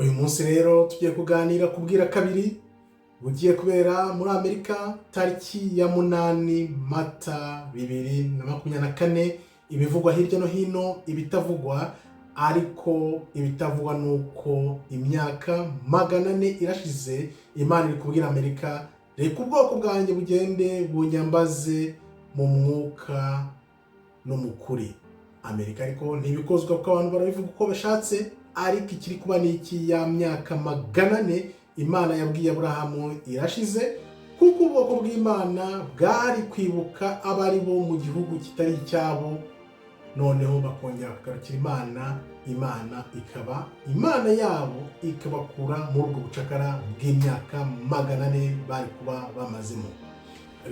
Uyu munsi rero tugiye kuganira ku bwira kabiri bugiye kubera muri Amerika tariki ya 8 Mata 2024, ibivugwa hirya no hino, ibitavugwa. Ariko ibitavugwa ni uko imyaka 400 irashize Imana iri kubwira Amerika: reka ubwoko bwanjye bugende bunyambaze mu mwuka no mu kuri. Amerika ariko ntibikozwa, kuko abantu barabivuga uko bashatse. Ariko ikiri kuba ni iki? Ya myaka 400 Imana yabwiye Aburahamu irashize, kuko ubwoko bw'Imana bwari kwibuka abari bo mu gihugu kitari icyabo, noneho bakongera kugarukira Imana, Imana ikaba Imana yabo, ikabakura muri ubwo bucakara bw'imyaka 400 bari kuba bamazemo.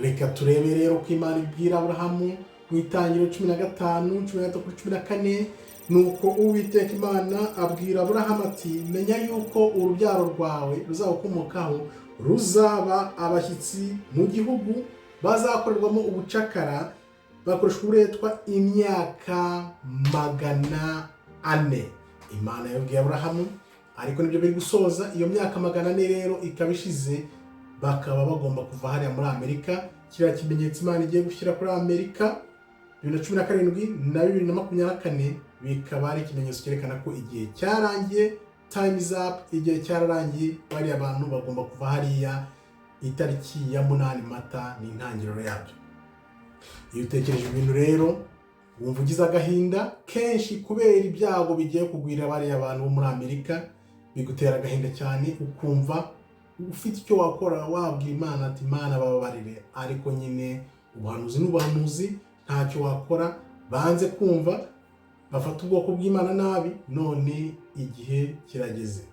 Reka turebe rero ko Imana ibwira Aburahamu mu Itangiriro 15, 13 kuri 14: "Nuko Uwiteka Imana abwira Aburahamu ati: menya yuko urubyaro rwawe ruzagukomokaho ruzaba abashyitsi mu gihugu bazakorerwamo ubucakara, bakoreshwa uburetwa imyaka 400." Imana yabwiye Aburahamu, ariko nibyo biri gusoza. Iyo myaka 400 rero ikaba ishize, bakaba bagomba kuva hariya muri Amerika. Kiriya kimenyetso Imana igiye gushyira kuri Amerika 2017 na 2024 bikaba ari ikimenyetso cyerekana ko igihe cyarangiye. Time is up, igihe cyararangiye, bariya bantu bagomba kuva hariya. Itariki ya 8 Mata ni intangiriro yabyo. Iyo utekereje ibintu rero, wumva ugize agahinda kenshi kubera ibyago bigiye kugwira bariya bantu bo muri Amerika. Bigutera agahinda cyane, ukumva ufite icyo wakora, wabwira Imana ati: "Imana, bababarire." Ariko nyine ubuhanuzi n'ubuhanuzi, ntacyo wakora. Banze kumva, bafata ubwoko bw'Imana nabi, none igihe kirageze.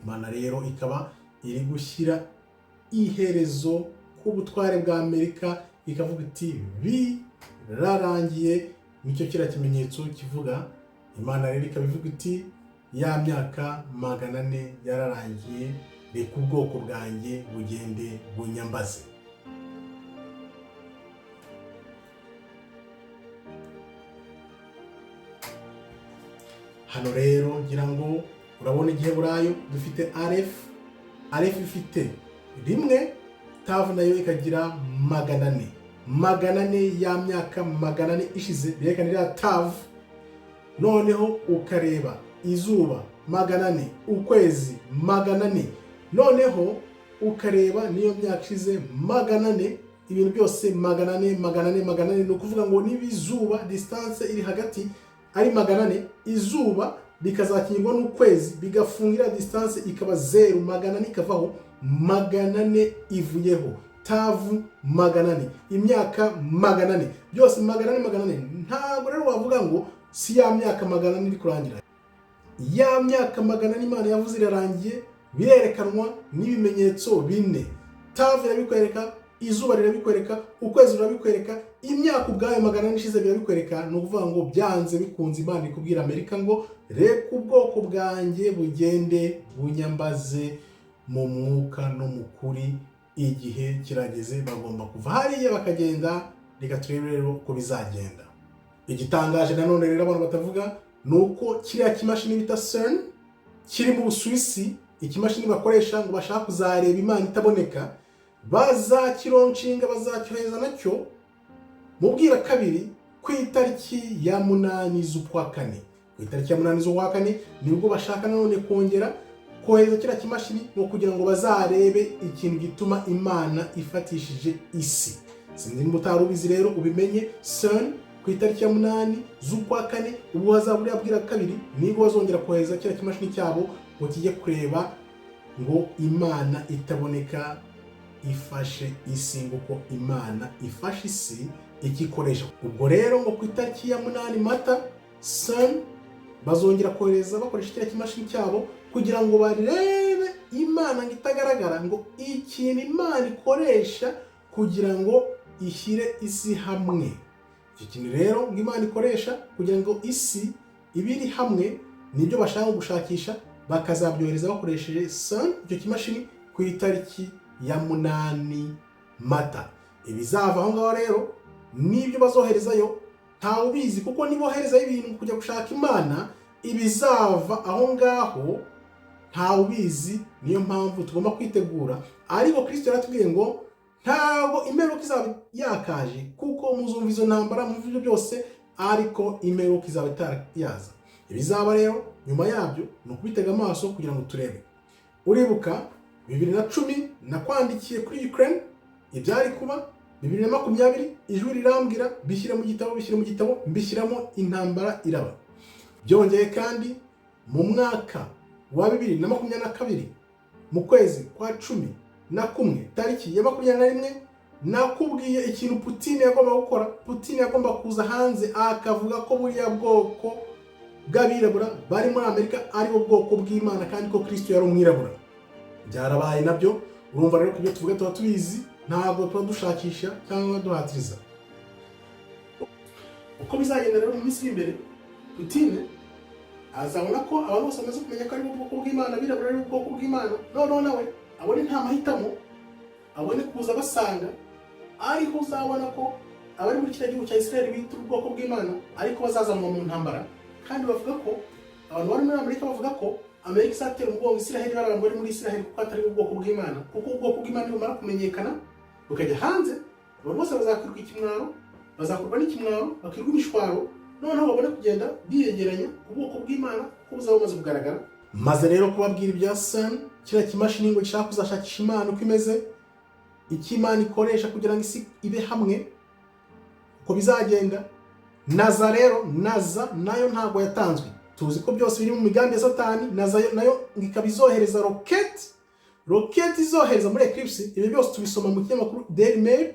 Imana rero ikaba iri gushyira iherezo ku butware bwa Amerika, ikavuga iti: "Birarangiye." Nicyo kiriya kimenyetso kivuga. Imana rero ikaba ivuga iti: "Ya myaka 400 yararangiye, reka ubwoko bwanjye bugende bunyambaze." Hano rero ngira ngo urabona Igiheburayo dufite aleph. Aleph ifite rimwe, tav nayo ikagira 400. 400, ya myaka 400 ishize, berekana iriya tav. Noneho ukareba izuba 400, ukwezi 400, noneho ukareba n'iyo myaka ishize 400, ibintu byose 400, 400, 400. Ni ukuvuga ngo niba izuba distance iri hagati ari 400, izuba rikazakingwa n'ukwezi, bigafungira distance ikaba zeru, 400 ikavaho, 400 ivuyeho, tav 400, imyaka 400, byose 400, 400. Ntabwo rero wavuga ngo si ya myaka 400 iri kurangira. Ya myaka 400 Imana yavuze irarangiye, birerekanwa n'ibimenyetso bine. Tav irabikwereka, izuba rirabikwereka, ukwezi rurabikwereka, imyaka ubwayo 400 ishize birabikwereka. Ni ukuvuga ngo byanze bikunze Imana ikubwira Amerika ngo: "Reka ubwoko bwanjye bugende bunyambaze mu mwuka no mu kuri." Igihe kirageze, bagomba kuva hariya bakagenda. Reka turebe rero uko bizagenda. Igitangaje nanone rero abantu batavuga ni uko kiriya kimashini bita CERN kiri mu Busuwisi, ikimashini bakoresha ngo bashaka kuzareba Imana itaboneka, bazakilaunchinga, bazacyohereza nacyo mu bwira kabiri ku itariki ya 8 z'ukwa kane. Ku itariki ya 8 z'ukwa kane nibwo bashaka nanone kongera kohereza kiriya kimashini ngo kugira ngo bazarebe ikintu gituma Imana ifatishije isi. Sinzi niba utari ubizi rero, ubimenye. CERN ku itariki ya 8 z'ukwa kane, ubwo hazaba uriya bwira kabiri, nibwo bazongera kohereza kiriya kimashini cyabo ngo kijye kureba ngo Imana itaboneka ifashe isi, ngo uko Imana ifashe isi ikikoresha. Ubwo rero ngo ku itariki ya 8 Mata, CERN bazongera kohereza bakoresha kiriya kimashini cyabo kugira ngo barebe Imana ngo itagaragara, ngo ikintu Imana ikoresha kugira ngo ishyire isi hamwe. Icyo kintu rero ngo Imana ikoresha kugira ngo isi ibe iri hamwe, nibyo bashaka gushakisha, bakazabyohereza bakoresheje CERN, icyo kimashini, ku itariki ya 8 Mata. Ibizava aho ngaho rero n'ibyo bazoherezayo ntawe ubizi, kuko niboherezayo ibintu kujya gushaka Imana, ibizava aho ngaho Ntawe ubizi, niyo mpamvu tugomba kwitegura. Ariko Kirisito yaratubwiye ngo ntabwo imperuka izaba yakaje, kuko muzumva izo ntambara, mumva ibyo byose, ariko imperuka izaba itarayaza. Ibizaba rero nyuma yabyo ni ukubitega amaso kugira ngo turebe. Uribuka 2010 nakwandikiye kuri Ukraine ibyari kuba 2020, ijwi rirambwira bishyire mu gitabo, bishyire mu gitabo, mbishyiramo, intambara iraba. Byongeye kandi mu mwaka wa 2022, mu kwezi kwa 11, tariki ya 21, nakubwiye ikintu Putin yagomba gukora. Putin yagomba kuza hanze akavuga ko buriya bwoko bw'abirabura bari muri Amerika ari bo bwoko bw'Imana, kandi ko Kristo yari umwirabura. Byarabaye nabyo. Urumva rero ko ibyo tuvuga tuba tubizi, ntabwo tuba dushakisha cyangwa duhatiriza. Uko bizagenda rero mu minsi iri imbere, Putin azabona ko abantu bose bamaze kumenya ko ari bo bwoko bw'Imana, abirabura ari bo bwoko bw'Imana. Noneho nawe abone nta mahitamo, abone kuza basanga. Ariko uzabona ko abari muri kiriya gihugu cya Israel bita ubwoko bw'Imana, ariko bazazanwa mu ntambara. Kandi bavuga ko abantu bari muri Amerika bavuga ko Amerika izatera umugongo Israel, bari abantu bari muri Israel, kuko atari ubwoko bw'Imana. Kuko ubwoko bw'Imana nibumara kumenyekana bukajya hanze, abantu bose bazakwirwa ikimwaro, bazakorwa n'ikimwaro, bakirwa imishwaro, noneho babone kugenda biyegeranya ubwoko bw'Imana kuko buzaba bumaze kugaragara. Maze rero kubabwira ibya CERN, kiriya kimashini ngo gishaka kuzashakisha Imana uko imeze, icyo Imana ikoresha kugira ngo isi ibe hamwe, uko bizagenda. NASA rero, NASA nayo ntabwo yatanzwe, tuzi ko byose biri mu migambi ya Satani. NASA nayo ngo ikaba izohereza roketi, roketi izohereza muri eclipse. Ibi byose tubisoma mu kinyamakuru Daily Mail.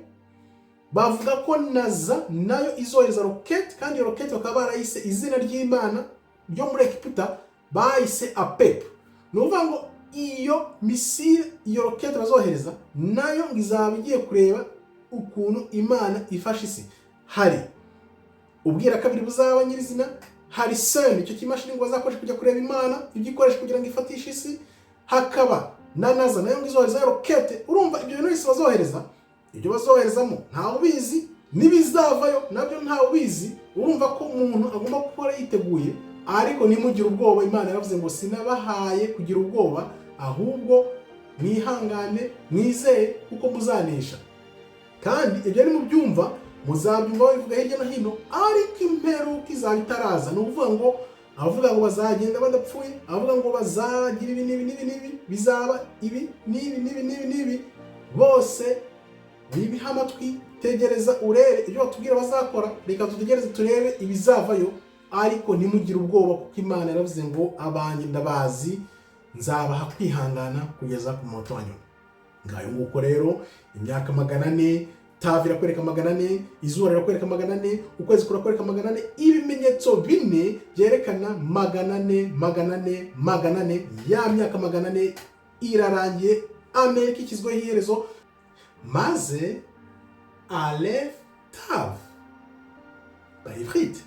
Bavuga ko NASA nayo izohereza roketi, kandi iyo roketi bakaba barayise izina ry'Imana ryo muri Egiputa, bayise Apep. Ni ukuvuga ngo iyo missile, iyo roketi bazohereza, nayo ngo izaba igiye kureba ukuntu Imana ifashe isi. Hari ubwira kabiri buzaba nyirizina, hari CERN, icyo kimashini ngo bazakoresha kujya kureba Imana ibyo ikoresha kugira ngo ifatishe isi, hakaba na NASA nayo ngo izohereza rokete. Urumva ibyo bintu byose bazohereza, ibyo bazoherezamo ntawe ubizi, n'ibizavayo nabyo ntawe ubizi. Urumva ko umuntu agomba gukora yiteguye. Ariko ntimugire ubwoba, Imana yaravuze ngo sinabahaye kugira ubwoba, ahubwo mwihangane, mwizeye, kuko muzanesha. Kandi ibyo ni mubyumva, muzabyumva babivuga hirya no hino, ariko imperuka izaba itaraza. Ni ukuvuga ngo abavuga ngo bazagenda badapfuye, abavuga ngo bazagira ibi n'ibi n'ibi n'ibi, bizaba ibi n'ibi n'ibi n'ibi n'ibi, bose bibiha amatwi. Tegereza urebe ibyo batubwira bazakora, reka dutegereze turebe ibizavayo. Ariko ntimugire ubwoba, kuko Imana yaravuze ngo abanjye ndabazi, nzabaha kwihangana kugeza ku munota wa nyuma. Ngayo nguko rero, imyaka 400, Tav irakwereka 400, izuba rirakwereka 400, ukwezi kurakwereka 400, ibimenyetso bine byerekana 400, 400, 400. Ya myaka 400 irarangiye, Amerika ikizweho iherezo, maze Aleph Tav Bayivrite.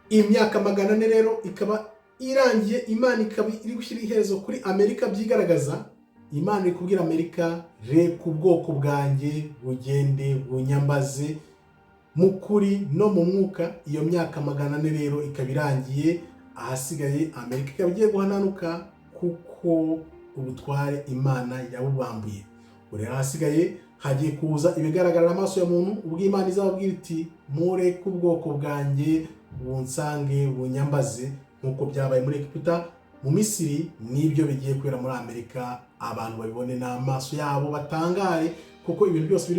Imyaka 400 rero ikaba irangiye, Imana ikaba iri gushyira iherezo kuri Amerika byigaragaza. Imana iri kubwira Amerika: reka ubwoko bwanjye bugende bunyambaze mu kuri no mu mwuka. Iyo myaka 400 rero ikaba irangiye, ahasigaye Amerika ikaba igiye guhananuka, kuko ubutware Imana yabubambuye. Ubu rero ahasigaye hagiye kuza ibigaragarira amaso ya muntu, ubwo Imana izababwira iti mureke ubwoko bwanjye bunsange, bunyambaze, nk'uko byabaye muri Egiputa, mu Misiri, n'ibyo bigiye kubera muri Amerika. Abantu babibone n'amaso yabo, batangare, kuko ibintu byose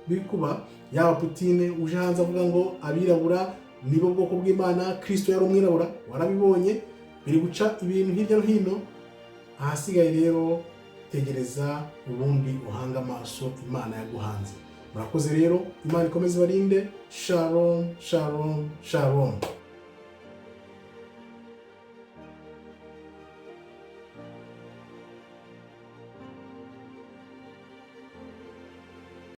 biri kuba, yaba Putine uje hanze avuga ngo abirabura nibo bwoko bw'Imana, Kirisito yari umwirabura, warabibonye, biri guca ibintu hirya no hino. Ahasigaye rero tegereza, ubundi uhange amaso Imana yaguhanze. Murakoze rero, Imana ikomeze ibarinde. Shalom, shalom, shalom.